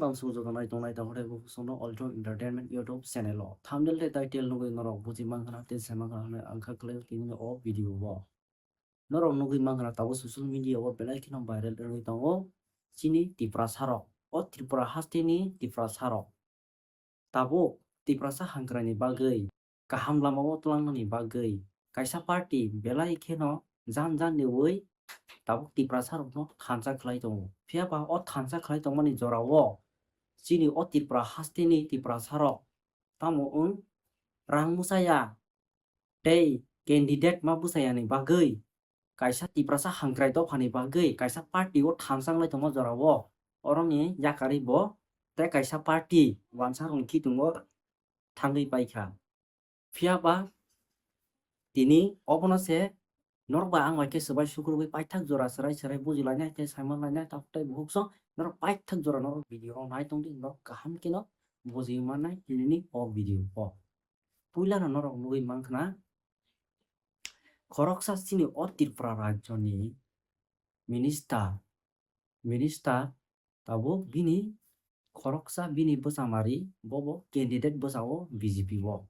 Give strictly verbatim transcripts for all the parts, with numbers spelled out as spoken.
Bang song joto nai tongnai tongo tei bo sono Ultra Entertainment YouTube channel o. Thumbnail tei title nugwi norok buji mankha na tei sai mankha hwnwi ang kha khlai tini o video o. Norok nugwi mankha na tabuk social media o belai kheno viral wngwi tongo chini Tiprasa rok. O Tripura hasteni Tiprasa rok tabuk Tiprasa hamkraini bagwi, kaham lamao tlangnani bagwi kaisa party belai kheno jan jan niwi tabuk Tiprasa rokno thansa khlai tongo. Phiya ba o thansa khlai tongmani jorao chini o Tripura hasteni Tiprasa rok tamo wng rang muchaya tei candidate ma bwchayani bagwi kaisa Tiprasa hamkrai dophani bagwi kaisa party o thansa wnglai tongma jorao oroni yakarwi bo tei kaisa party wansa rokni khitungo thangwi paikha. Phiya ba tini obono se norok bai ang bai khe swbai sukrubwi paithak jora chwrai chwrai bujilainai tei saimanlainai tabuk tei bukhuk song norok paithak jora norok video rok nai tongdi norok kaham kheno bujiwi mannai tinini o video o. Puilano norok nugwi mankha na khoroksa chini o Tripura rajyoni minister, minister tabuk bini khoroksa bini bwchamari bobo candidate bwsao B J P o.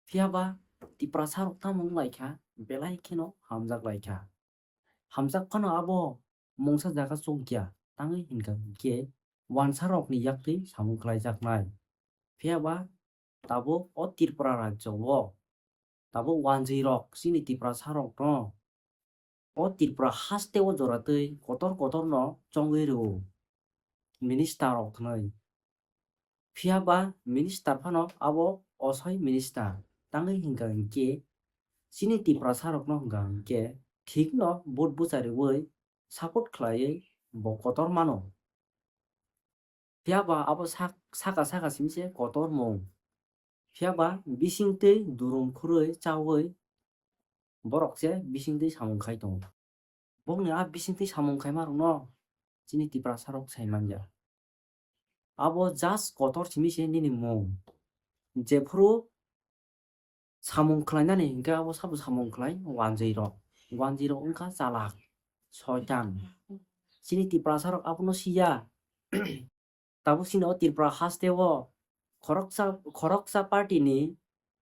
Phiya ba Tiprasa rok tamo wng lai kha belai kheno hamjak lai kha. Hamjak phano abo mungsa jaga chukya tangwi hinkha hinkhe wansa rokni yaktwi samung khlaijaknai. Phiya ba tabuk o Tripura rajyo o tabuk wanjwi rok chini Tiprasa rokno o Tripura haste o jora twi kotor kotor no chongwi rwo minister rok hwnwi. Phiya ba minister phano abo osoi minister tangwi hinkha hinkhe chini Tiprasa rokno hinkha hinkhe thik no vote bwchariwi support khlaiwi bo kotor mano. Phiya ba abo sak-, saka saka simi se kotor mung. Phiya ba bising twi durum khurwi chawi borok se bising twi samung khai tongo. Bokni a bising twi samung khaima rokno chini Tiprasa rok sai manya. Abo just kotor simi se nini mung. Jephuru samung khlainani hinkhe abo sabo samung khlai wanjwi rok. Wanjwi rok wngkha chalak, soitan. Chini Tiprasa rok abono siya. Tabuk chini o Tripura haste o khoroksa, khoroksa party ni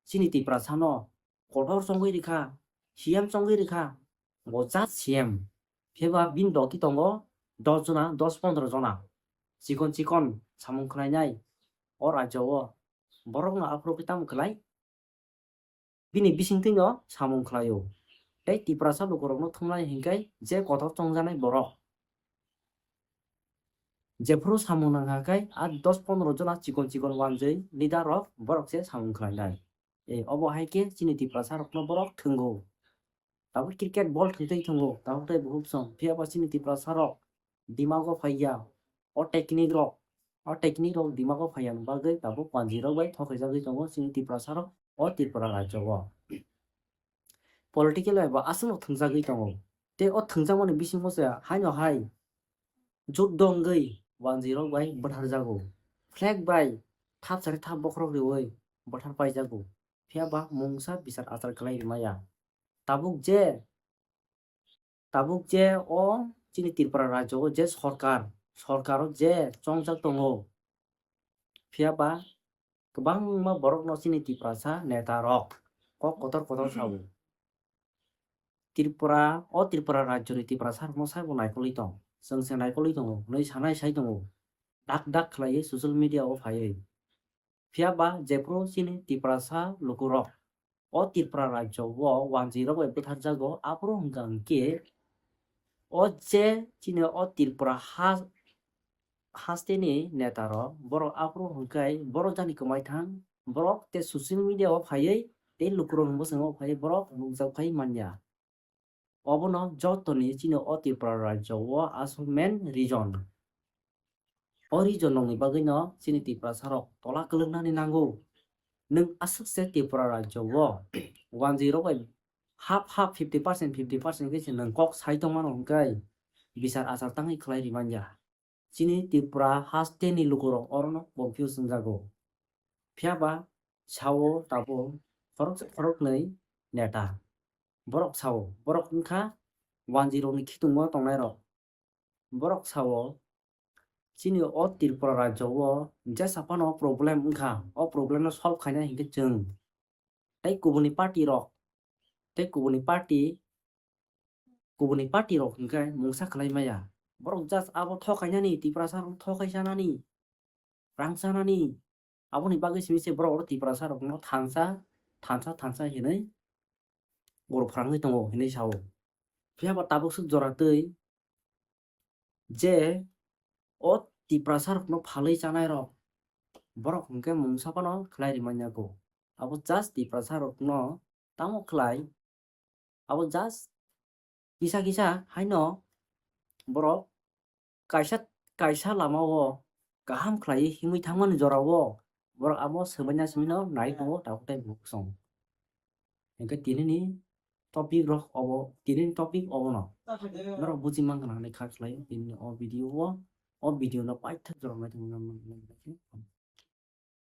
chini Tiprasa no kotor chongwi rikha, C M chongwi rikha, bo jat C M. Phiya ba bini doti tongo dos jona, dos pondro jona. Chikon chikon samung khlainai o rajyo o. Borok no aphuru khe tamo khlai? Bini bisingtwi no samung khlaio. Tei Tiprasa lukurokno thumnai hinkhe je kotor chongjanai borok. Jephuru samung nangkha khe a dos pondro jona chikon chikon wanjwi leader rok borok se samung khlainai. E, obo hai khe chini Tiprasa rokno borok thwngo. Tabuk cricket ball thwngtwi thwngo, tabuk tei buhuk song. Phiya ba chini Tiprasa rok dimago phaiya, o technique rok, o technique rok dimago phaiya bagwi tabuk wanjwi rok bai thokaijagwi tongo chini Tiprasa rok o Tripura rajyo o. Political bai bo aswkno thwngjagwi tongo. Tei o thwngjakmani bisingo se haino hai juddo wngwi wanjwi rok bai bwtharjago. Flag bai thap sari thap bokhorok riwi bwthar paijago. Phiya ba mungsa bichar achar khlai rimaya. Tabuk je, tabuk je o chini Tripura rajyo o je sorkar, sorkar o je chongjak tongo. Phiya ba kwbangma borokno chini Tiprasa neta rok kok kotor kotor sao. Tripura, o Tripura rajyoni Tiprasa rokno saibo naikolwi tong, chwng se naikolwi tongo hwnwi sanai sai tongo, dak dak khlaiwi social media o phaiwi. Phiya ba jephuru chini Tiprasa lukurok o Tripura rajyo o wanjwi rok bai bwtharjago, aphuru hwnkha hwnkhe o je chini o Tripura ha hasteni neta rok, borok aphuru hwnkhe borok jani kwmai thang, borok tei social media o phaiwi tei lukurokni bwskango phaiwi borok nukjak phai manya. Obono jotoni chini o Tripura rajyo o aswk main reason. O reason rokni bagwino chini Tiprasa rok tola kwlwknani nango. Nwng aswk se Tripura rajyo o wanjwi rok bai half half fifty percent fifty percent khe se nwng kok sai tongmano hwnkhe bichar achar tangwi khlai rimanya. Chini Tripura hasteni lukurok orono confuse wngjago. Phiya ba sao tabuk khorok, khoroknwi neta. Borok sao, borok wngkha wanjwi rokni khitungo tongnairok. Borok sao chini o Tripura rajyo o jesa phano problem wngkha, o problem no solve khaina hinkhe chwng tei kubuni party rok, tei kubuni party, kubuni party rok hinkhe mungsa khlai maya. Borok just abo thokainani, Tiprasa rok thokai sanani, rang sanani, aboni bagwi simi se borok oro Tiprasa rokno thansa, thansa, thansa hinwi oro phrangwi tongo hinwi sao. Phiya ba tabuk swk jora twi je o Tiprasa rokno phalwi chanai rok, borok hinkhe mungsa phano khlai rimanya kho. Abo just Tiprasa rokno tamo khlai, abo just kisa kisa haino borok kaisa, kaisa lama o kaham khlai himwi thangmani jora o borok abo swbaina swbaino nai tongo tabuk tei bwsong. Hinkhe tinini topic rok obo, tinini topic obono norok buji mankha hinwi kha khlai tinini o video o, o video no paithak jora nai tongo.